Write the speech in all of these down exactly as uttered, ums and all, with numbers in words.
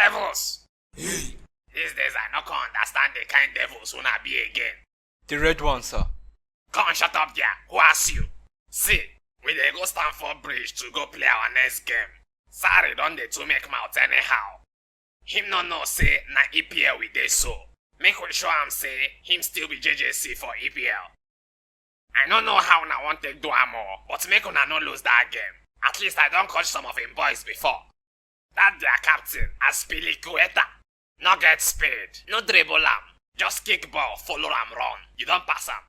Devils. These days I no come understand the kind devils una be again. The red one, sir. Come shut up there. Who ask you? See, we dey go Stamford Bridge to go play our next game. Sarri don dey too make mouth anyhow. Him no know say na E P L we dey so. Make we show am say him still be J J C for E P L. I no know how una wan take do am o, but make una no lose that game. At least I don coach some of him boys before. That their captain, Azpilicueta, no get speed, no dribble am, just kick ball, follow am run. You don pass am.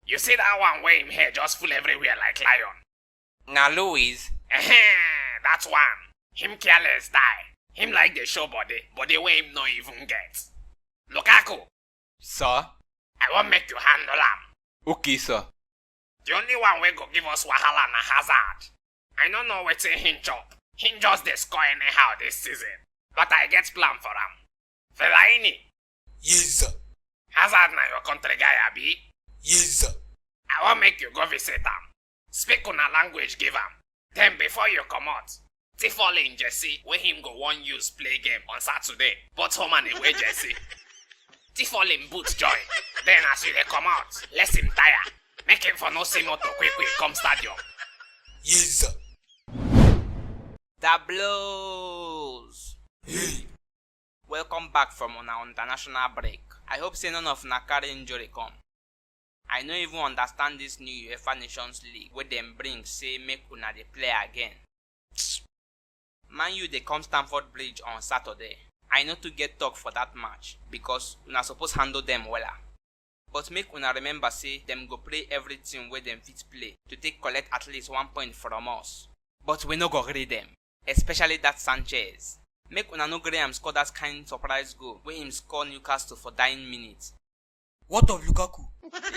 You see that one wey him hair just full everywhere like lion? Na Luis. Ehem, that one. Him careless die. Him like dey show body, body wey him no even get. Lukaku, Sir? I wan make you handle am. Okay, sir. The only one wey go give us wahala na Hazard. I no know wetin him chop. Him just dey score anyhow this season. But I get plan for am. Fellaini, Yes, sir. Hazard na your country guy, abi? Yes, sir. I wan make you go visit am. Speak una language give am. Then before you comot, thief all him jersey wey him go wan use play game on Saturday. Both home and away jersey. Thief all him boot join. Then as you dey comot, let him tire. Make him for no see motor quick quick come stadium. Yes, sir. The Blues! Hey. Welcome back from una international break. I hope say none of una carry injury come. I no even understand this new UEFA Nations League wey dem bring say make una dey play again. Man U dey come Stamford Bridge on Saturday. I no too get talk for that match because una suppose handle them wella. But make una remember say dem go play everything wey dem fit play to take collect at least one point from us. But we no go gree them, especially that Sanchez. Make una no gree am score that kind surprise goal wey him score Newcastle for dying minute. What of Lukaku?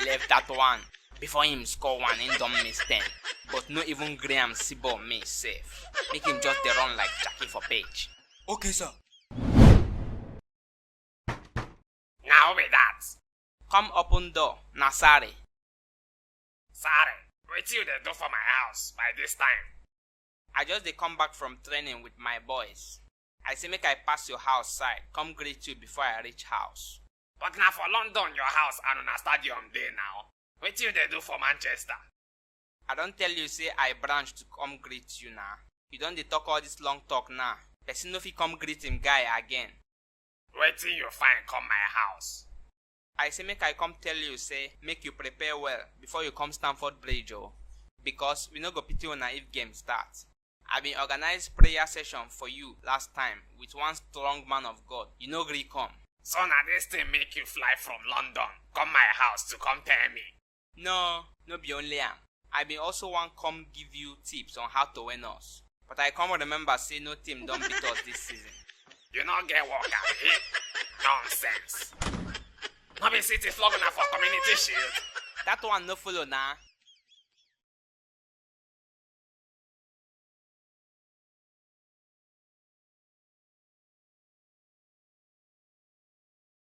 Left that one. Before him score one, him don miss ten. But no even gree am see ball miss safe. Make him just dey run like Jackie for pitch. Okay, sir. Now be that. Come open door, na Sarri. Sarri, wetin you dey do for my house by this time? I just dey come back from training with my boys. I say make I pass your house side, come greet you before I reach house. But na for London your house and una stadium dey now. Wetin you dey do for Manchester? I don tell you say I branch to come greet you na. You don dey talk all this long talk now. Person no fit come greet him guy again. Wetin you find come my house? I say make I come tell you say make you prepare well before you come Stamford Bridge o. Because we no go pity una if game start. I been organize prayer session for you last time with one strong man of God. You no gree come. So na this thing make you fly from London come my house to come tell me? No, no be only am. I been also wan come give you tips on how to win us. But I come remember say no team don beat us this season. You no get work, abi? Nonsense. No be City flog una for Community Shield? That one no follow na.